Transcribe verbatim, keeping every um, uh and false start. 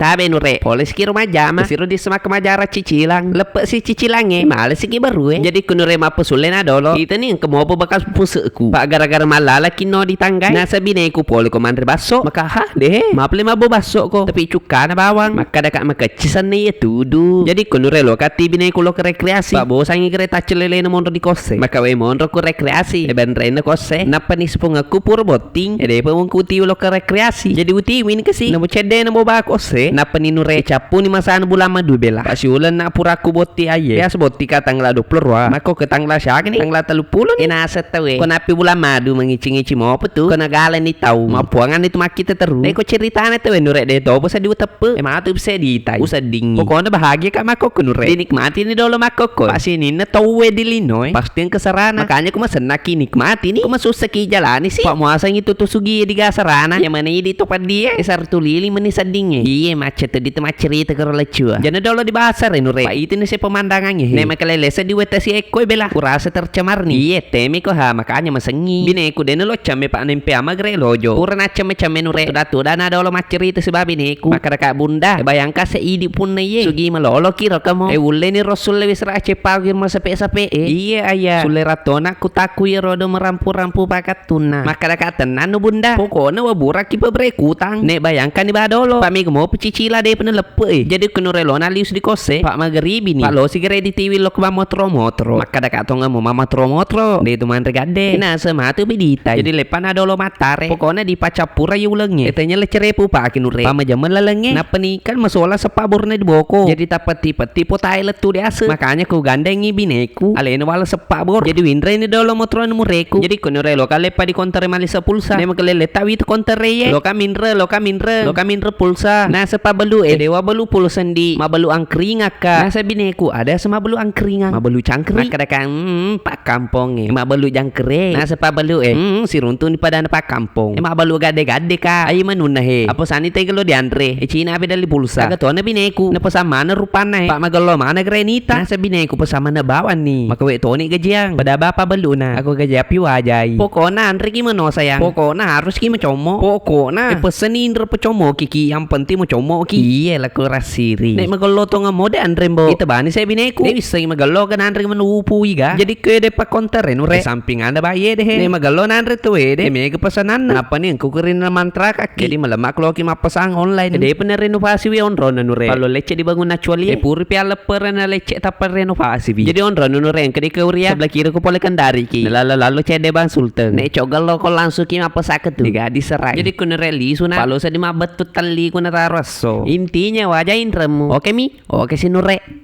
Tabe Nure, pole sikiro majjama. Siro di semak majara cicilang. Leppe si cicilangnge, male siki barue. Jadi ku Nure mappesulle na dolo. Itani engka mopo bekas puse'ku. Pak gara-gara malala kino di tanggai. Nasa bineku pole ko manre basso. Maka ha, deh. Maple mabbo basso ko. Tapi cukkana bawang. Makkada kak makecci sanne ye tudu. Jadi ku Nure lo kati bineku lo ke rekreasi. Pak bosangi gere taccelele na monro di kosse. Maka we monro ku rekreasi. E benrena kosse. Nappa ni sepungakku pura botting. E depa mengkuti lo ke rekreasi. Jadi uti win ke si. Nabo cedde nabo bako se. Nappa ni Nure cappu ni masana bulan madu bela. Pasiulenna puraku botti aye. Biasa botti ka tanggal dua puluh dua. Mako ke tanggal siaga ni? Tanggal tellu puluh ni. E naseng tawe. Ko nappi bulan madu mengici-ngici mopo tu. Ko nagala ni tau. Mapuangan ni tu makkita teru. Deko ceritana tawe Nure de topo sadi uteppe. E matu bisa ditai. Useddingi. Pokokna bahagia ka mako ke Nure. Dinikmati ni dolo mako ko. Pasininna tauwe di lino e. Pasti engka sarana. Makanya ku masennaki nikmati ni. Ku masussaki jalani si. Pak muasangi tu tu sugi di gasarana. Iya mana idi to paddie. E sartu lili meni seddingnge. Iye macet di temaccerita karo leccua. Jana dolo di basar e Nure. Pak itini se pemandangangnge he. Ne makalele seddi wetta si ekko e bela. Kurasa tercemar ni. Iye temi ko ha makanya masengi. Bineku dena lo camme pak nempe ama gere lojo. Pura naccemme-cemme Nure. Tuda-tuda na dolo maccerita si babineku. Makkada kak bunda. Bayangka se idi punna iye. Sugi malolo kiro kamo. E ulle ni rosulle wisra aceppa girma sepe-sepe e. Iye aya. Sulle ratona ku takku ye rodo merampu-rampu pakat tunna. Makkada ka tennannu bunda. Pokokna waburaki pabrekutang. Nek bayangkani badolo. Pamega mo pecicila de pene leppe e. Jadi ku Nure lona lius di kosse. Pak mageribi ni. Pak losi gere di tiwi lo ke mamotro-motro. Makkada ka tonga mo mamotro-motro. De tu manre gadde. Nasa matu bidita. Jadi leppana dolo mattare. Pokokna dipacappura ye ulengnge. Etenya leccerepu paki Nure. Pamajameng lalengnge. Nappa ni kan masola seppa borna di boko. Jadi tappetti-petti potae lettu di ase. Makanya ku gandengi bineku. Alena wala seppa bor. Jadi winreni dolo motorona mureku. Jadi ku Nure loka leppa di kontere malisa pulsa. Ne makalele tawi tu kontere ye. Loka minre, loka minre, loka minre pulsa. Nasa pabelu e. Dewa belu pulsa ndi. Mabelu angkringakka. Nasa bineku ada semabalu angkringang. Mabalu cangkring. Makkada ka, hmm, pak kampong e. Mabalu jangkere. Nasa pabelu e. Hmm, siruntu ni padana pak kampong. E mabalu gadde-gadde ka. Ayo manunna he. Apa sani tega lo dianre. E cina abe dali pulsa. Aga tona bineku. Napasang mana rupanna e. Pak magello mana grenita. Nasa bineku pasang mana bawang ni. Maka we toni gajiang. Pada bapa beluna. Aku gaji api wajai. Pokokna anre ki mano sayang. Pokokna harus ki macommo. Pokokna. E pesen ni indra pecommo kiki. Yang penting macommo ki. Iye laku rasiri. Nek magello tonga mode anre mbo. Ita bani saya bineku. Nek bisa magello kan anre manu upu iga. Jadi ke de pak konter e Nure. Samping anda baye de he. Nek magello nanre tu e de. Mega pesananna. Nappa ni engku kerinna mantra kaki. Jadi malemak loki mappasang online. De pernah renovasi wi onrona Nure. Kalau lecce dibangun acuali. E puri pi alepperena lecce tappa renovasi wi. Jadi onrona Nure engka di keuria. Sebelah kiri ku pole kendari ki. Lalo lalo cede bang sultan. Nek cogal lo ko langsung ki mappasaka tu. Diga diserai. Jadi ku Nure lisu na. Palo sedi mabbettu telli ku na taro esso. Intinya waja inremu. Oke mi. Oke si Nure.